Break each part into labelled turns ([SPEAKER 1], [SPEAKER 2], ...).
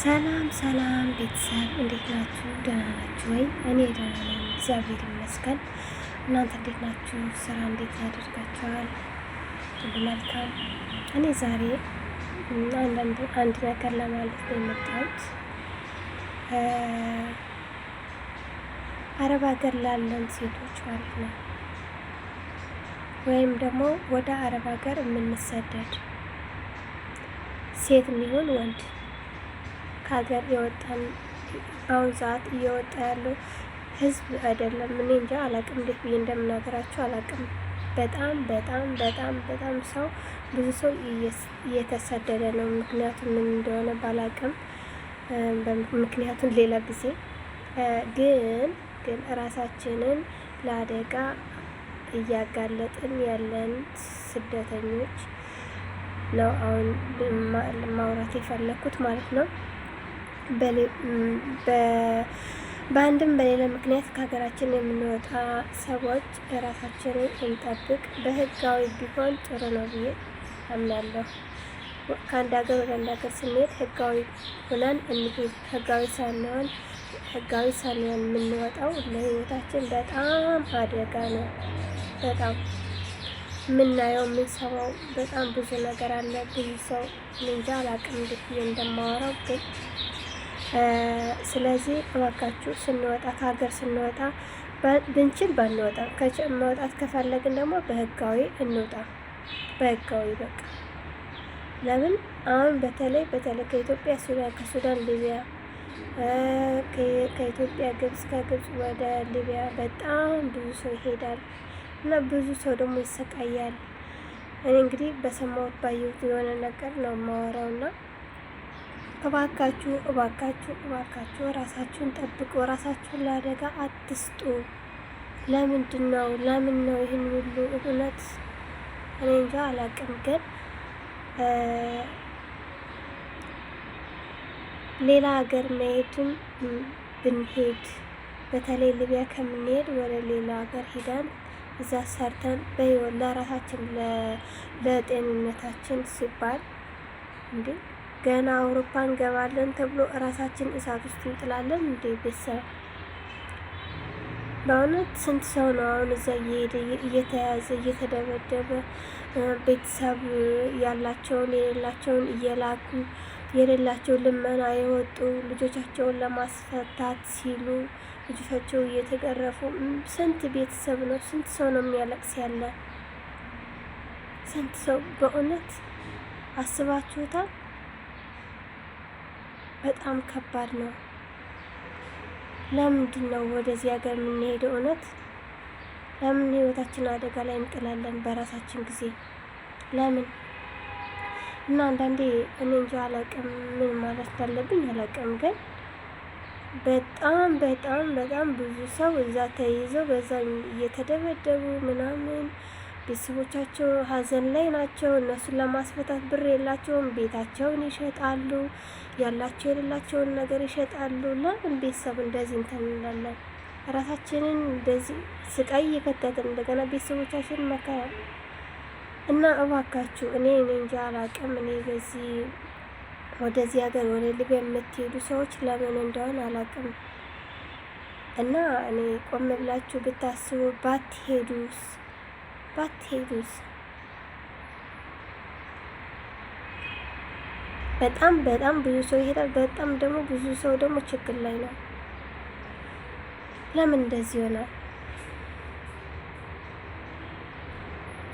[SPEAKER 1] ሰላም ሰላም ቤተሰብ እንዴት ናችሁ? ደህና ናችሁ ወይ? እኔ ደህና ነኝ፣ እግዚአብሔር ይመስገን። እናንተ እንዴት ናችሁ? ስራ እንዴት ያደርጋችኋል? ሁሉ መልካም። እኔ ዛሬ አንድ ነገር ለማለት ነው የመጣሁት። አረብ ሀገር ላለን ሴቶች ማለት ነው፣ ወይም ደግሞ ወደ አረብ ሀገር የምንሰደድ ሴት የሚሆን ወንድ ከሀገር የወጣን በአሁን ሰዓት እየወጣ ያለው ህዝብ አይደለም። እኔ እንጃ አላቅም፣ እንዴት ብዬ እንደምናገራቸው አላቅም። በጣም በጣም በጣም በጣም ሰው ብዙ ሰው እየተሰደደ ነው። ምክንያቱም ምን እንደሆነ ባላቅም፣ ምክንያቱም ሌላ ጊዜ ግን ግን እራሳችንን ለአደጋ እያጋለጥን ያለን ስደተኞች ነው አሁን ማውራት የፈለኩት ማለት ነው። በአንድም በሌላ ምክንያት ከሀገራችን የምንወጣ ሰዎች እራሳችንን እንጠብቅ። በህጋዊ ቢሆን ጥሩ ነው ብዬ አምናለሁ። ከአንድ ሀገር ወደ አንድ ሀገር ስንሄድ ህጋዊ ሆነን እንሂድ። ህጋዊ ሳንሆን የምንወጣው ለህይወታችን በጣም አደጋ ነው። በጣም የምናየው የምንሰማው በጣም ብዙ ነገር አለ። ብዙ ሰው እንጃ አላቅም እንዴት ብዬ እንደማወራው ግን ስለዚህ እባካችሁ ስንወጣ ከሀገር ስንወጣ ብንችል ባንወጣ፣ መውጣት ከፈለግን ደግሞ በህጋዊ እንውጣ። በህጋዊ በቃ ለምን አሁን በተለይ በተለይ ከኢትዮጵያ ሱዳን፣ ከሱዳን ሊቢያ፣ ከኢትዮጵያ ግብጽ፣ ከግብጽ ወደ ሊቢያ በጣም ብዙ ሰው ይሄዳል እና ብዙ ሰው ደግሞ ይሰቃያል። እኔ እንግዲህ በሰማሁት ባየሁት የሆነ ነገር ነው የማወራው እና እባካችሁ እባካችሁ እባካችሁ ራሳችሁን ጠብቁ። ራሳችሁን ለአደጋ አትስጡ። ለምንድን ነው ለምን ነው ይህን ሁሉ እውነት እኔ እንጃ አላቅም። ግን ሌላ ሀገር መሄድም ብንሄድ በተለይ ሊቢያ ከምንሄድ ወደ ሌላ ሀገር ሄደን እዛ ሰርተን በህይወት ለራሳችን ለጤንነታችን ሲባል እንዴ ገና አውሮፓ እንገባለን ተብሎ እራሳችን እሳት ውስጥ እንጥላለን እንዴ? ቤተሰብ በእውነት ስንት ሰው ነው አሁን እዛ እየሄደ እየተያዘ እየተደበደበ ቤተሰብ ያላቸውን የሌላቸውን እየላኩ የሌላቸው ልመና የወጡ ልጆቻቸውን ለማስፈታት ሲሉ ልጆቻቸው እየተገረፉ ስንት ቤተሰብ ነው ስንት ሰው ነው የሚያለቅስ ያለ ስንት ሰው በእውነት አስባችሁታል? በጣም ከባድ ነው። ለምንድን ነው ወደዚህ ሀገር የምንሄደው? እውነት ለምን ህይወታችን አደጋ ላይ እንጥላለን በራሳችን ጊዜ ለምን? እና አንዳንዴ እኔ እንጃ አላቅም፣ ምን ማለት እንዳለብኝ አላቅም። ግን በጣም በጣም በጣም ብዙ ሰው እዛ ተይዘው በዛ እየተደበደቡ ምናምን ቤተሰቦቻቸው ሀዘን ላይ ናቸው። እነሱን ለማስፈታት ብር የላቸውም። ቤታቸውን ይሸጣሉ፣ ያላቸው የሌላቸውን ነገር ይሸጣሉ። ለምን ቤተሰብ እንደዚህ እንትን እንላለን? ራሳችንን እንደዚህ ስቃይ እየከተትን እንደገና ቤተሰቦቻችንን መከራ እና እባካችሁ እኔ እንጃ አላቅም። እኔ በዚህ ወደዚህ ሀገር ወደ ሊቢያ የምትሄዱ ሰዎች ለምን እንደሆነ አላቅም። እና እኔ ቆም ብላችሁ ብታስቡ ባትሄዱስ ባትሄዱስ? በጣም በጣም ብዙ ሰው ይሄዳል። በጣም ደግሞ ብዙ ሰው ደግሞ ችግር ላይ ነው። ለምን እንደዚህ ይሆናል?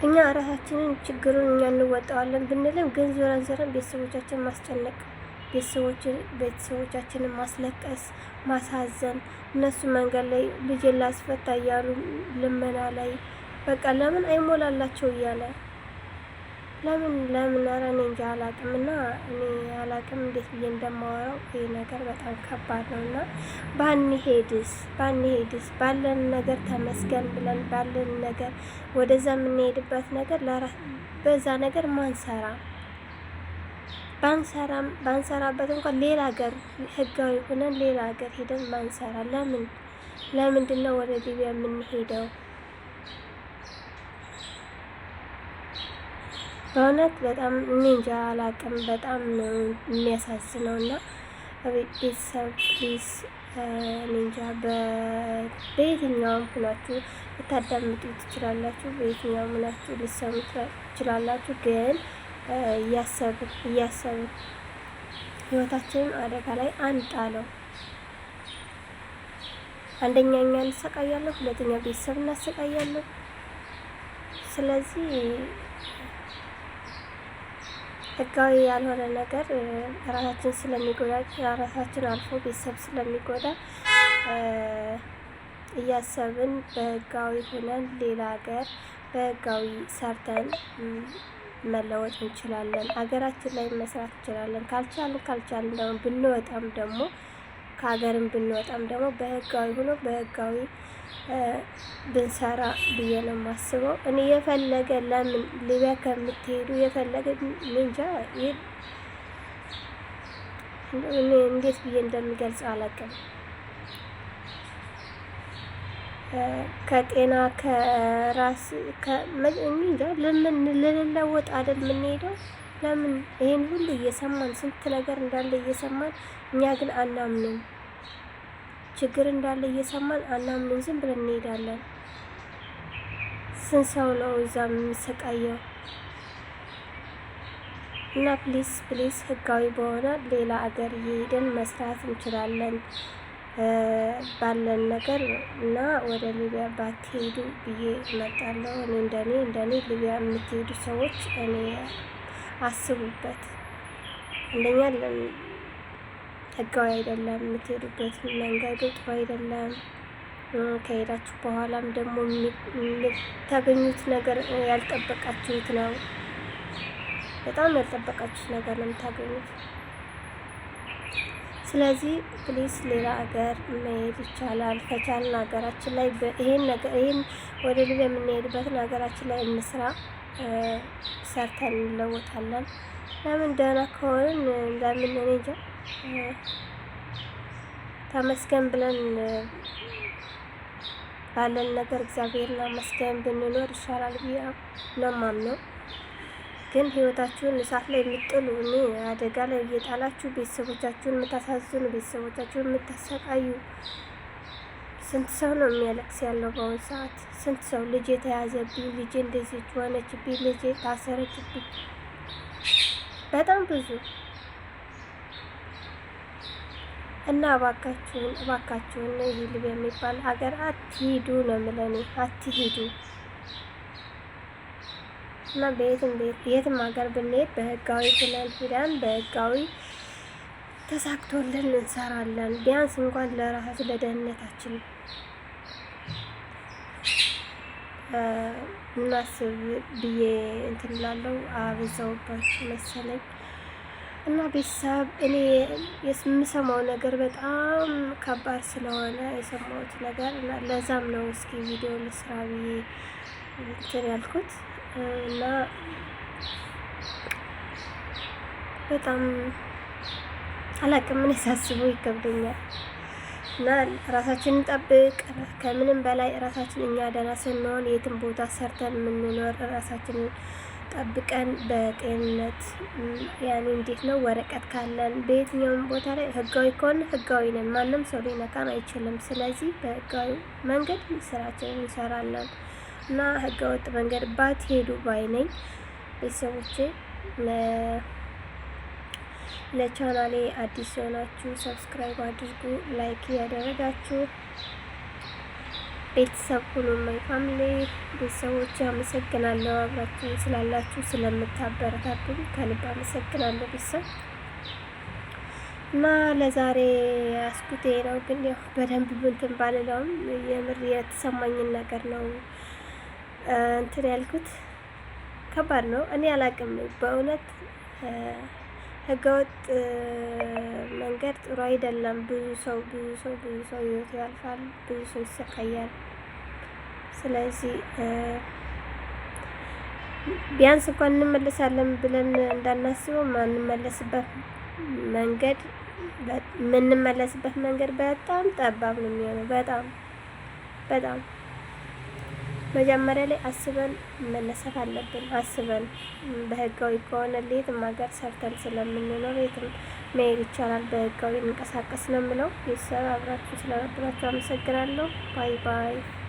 [SPEAKER 1] እኛ ራሳችንን ችግሩን እኛ እንወጣዋለን ብንልም ግን ዞረን ዞረን ቤተሰቦቻችንን ማስጨነቅ፣ ቤተሰቦቻችንን ማስለቀስ፣ ማሳዘን፣ እነሱ መንገድ ላይ ልጄን ላስፈታ እያሉ ልመና ላይ በቃ ለምን አይሞላላቸው እያለ ለምን ለምን ኧረ እኔ እንጃ አላቅም። እና እኔ አላቅም እንዴት ብዬ እንደማወራው ይህ ነገር በጣም ከባድ ነው። እና ባንሄድስ ባንሄድስ ባለን ነገር ተመስገን ብለን ባለን ነገር ወደዛ የምንሄድበት ነገር በዛ ነገር ማንሰራ ባንሰራም ባንሰራበት እንኳን ሌላ ሀገር ህጋዊ ሆነን ሌላ ሀገር ሄደን ማንሰራ ለምን ለምንድን ነው ወደ ሊቢያ የምንሄደው? በእውነት በጣም እኔ እንጃ አላቅም። በጣም ነው የሚያሳዝነው እና ቤተሰብ please እንጃ በየትኛውም ሁናችሁ ልታዳምጡ ትችላላችሁ፣ በየትኛውም ሁናችሁ ልሰሙ ትችላላችሁ። ግን እያሰብን እያሰብን ህይወታችንን አደጋ ላይ አንጣለው። አንደኛ እኛ እንሰቃያለን፣ ሁለተኛ ቤተሰብ እናሰቃያለን። ስለዚህ ህጋዊ ያልሆነ ነገር ራሳችን ስለሚጎዳ ራሳችን አልፎ ቤተሰብ ስለሚጎዳ እያሰብን በህጋዊ ሆነን ሌላ ሀገር በህጋዊ ሰርተን መለወጥ እንችላለን። ሀገራችን ላይ መስራት እንችላለን። ካልቻልን ካልቻልን ደግሞ ብንወጣም ደግሞ ከሀገርም ብንወጣም ደግሞ በህጋዊ ሆኖ በህጋዊ ብንሰራ ብዬ ነው የማስበው። እኔ የፈለገ ለምን ሊቢያ ከምትሄዱ የፈለገ እንጃ እኔ እንዴት ብዬ እንደሚገልጽ አላውቅም። ከጤና ከራስ እንጃ ለምን ልንለወጥ አይደል የምንሄደው? ለምን ይሄን ሁሉ እየሰማን ስንት ነገር እንዳለ እየሰማን እኛ ግን አናምንም። ችግር እንዳለ እየሰማን አናምንም። ዝም ብለን እንሄዳለን። ስንት ሰው ነው እዛ የሚሰቃየው? እና please please ህጋዊ በሆነ ሌላ አገር እየሄድን መስራት እንችላለን ባለን ነገር እና ወደ ሊቢያ ባትሄዱ ብዬ እመጣለሁ። እኔ እንደኔ ሊቢያ የምትሄዱ ሰዎች እኔ አስቡበት። አንደኛ ህጋዊ አይደለም የምትሄዱበት መንገዱ ጥሩ አይደለም። ከሄዳችሁ በኋላም ደግሞ የምታገኙት ነገር ያልጠበቃችሁት ነው። በጣም ያልጠበቃችሁት ነገር ነው የምታገኙት። ስለዚህ please ሌላ ሀገር መሄድ ይቻላል። ከቻልን ሀገራችን ላይ ይሄን ነገር ይሄን ወደ ሊቢያ የምንሄድበትን ሀገራችን ላይ እንስራ፣ ሰርተን እንለወጣለን። ለምን ደህና ከሆንን ለምን እኔ እንጃ ተመስገን ብለን ባለን ነገር እግዚአብሔርን አመስገን ብንኖር ይሻላል ብዬ ነው የማምነው። ግን ህይወታችሁን እሳት ላይ የምጥሉ እኔ አደጋ ላይ እየጣላችሁ ቤተሰቦቻችሁን የምታሳዝኑ ቤተሰቦቻችሁን የምታሰቃዩ ስንት ሰው ነው የሚያለቅስ ያለው በአሁኑ ሰዓት? ስንት ሰው ልጄ ተያዘብኝ፣ ልጄ እንደዚህ ሆነችብኝ፣ ልጄ ታሰረችብኝ፣ በጣም ብዙ እና እባካችሁን እባካችሁን ይህ ሊቢያ የሚባል ሀገር አትሂዱ ነው የምለው እኔ፣ አትሂዱ። እና በየትም የትም ሀገር ብንሄድ በህጋዊ ብለን ሂደን በህጋዊ ተሳክቶልን እንሰራለን። ቢያንስ እንኳን ለራሳችን ለደህንነታችን እናስብ ብዬ እንትን እላለሁ። አበዛውባችሁ መሰለኝ። እና ቤተሰብ እኔ የምሰማው ነገር በጣም ከባድ ስለሆነ የሰማሁት ነገር እና ለዛም ነው እስኪ ቪዲዮ ልስራ ብዬ እንትን ያልኩት እና በጣም አላቅም ምን ሳስበው ይከብደኛል። እና ራሳችንን ጠብቅ። ከምንም በላይ ራሳችን እኛ ደህና ስንሆን የትም ቦታ ሰርተን የምንኖር ራሳችንን ጠብቀን በጤንነት ያኔ እንዴት ነው ወረቀት ካለን በየትኛውም ቦታ ላይ ህጋዊ ከሆነ ህጋዊ ነን። ማንም ሰው ሊነካን አይችልም። ስለዚህ በህጋዊ መንገድ ስራችንን እንሰራለን እና ህገወጥ መንገድ ባትሄዱ ባይ ነኝ። ቤተሰቦቼ ለቻናሌ አዲስ የሆናችሁ subscribe አድርጉ፣ like እያደረጋችሁ ቤተሰብ ሁኑ። my family ቤተሰቦች አመሰግናለሁ። አብራችሁ ስላላችሁ ስለምታበረታቱኝ ከልብ አመሰግናለሁ ቤተሰብ እና ለዛሬ ያስኩቴ ነው። ግን ያው በደንብ እንትን ባልለውም የምር የተሰማኝን ነገር ነው እንትን ያልኩት። ከባድ ነው። እኔ አላቅም በእውነት ህገወጥ መንገድ ጥሩ አይደለም። ብዙ ሰው ብዙ ሰው ብዙ ሰው ህይወቱ ያልፋል፣ ብዙ ሰው ይሰቃያል። ስለዚህ ቢያንስ እንኳን እንመለሳለን ብለን እንዳናስበው ማንመለስበት መንገድ የምንመለስበት መንገድ በጣም ጠባብ ነው የሚሆነው። በጣም በጣም መጀመሪያ ላይ አስበን መነሳት አለብን። አስበን በህጋዊ ከሆነ የትም ሀገር ሰርተን ስለምንኖር የትም መሄድ ይቻላል። በህጋዊ እንቀሳቀስ ነው የምለው። ቤተሰብ አብራችሁ ስለነበራችሁ አመሰግናለሁ። Bye bye።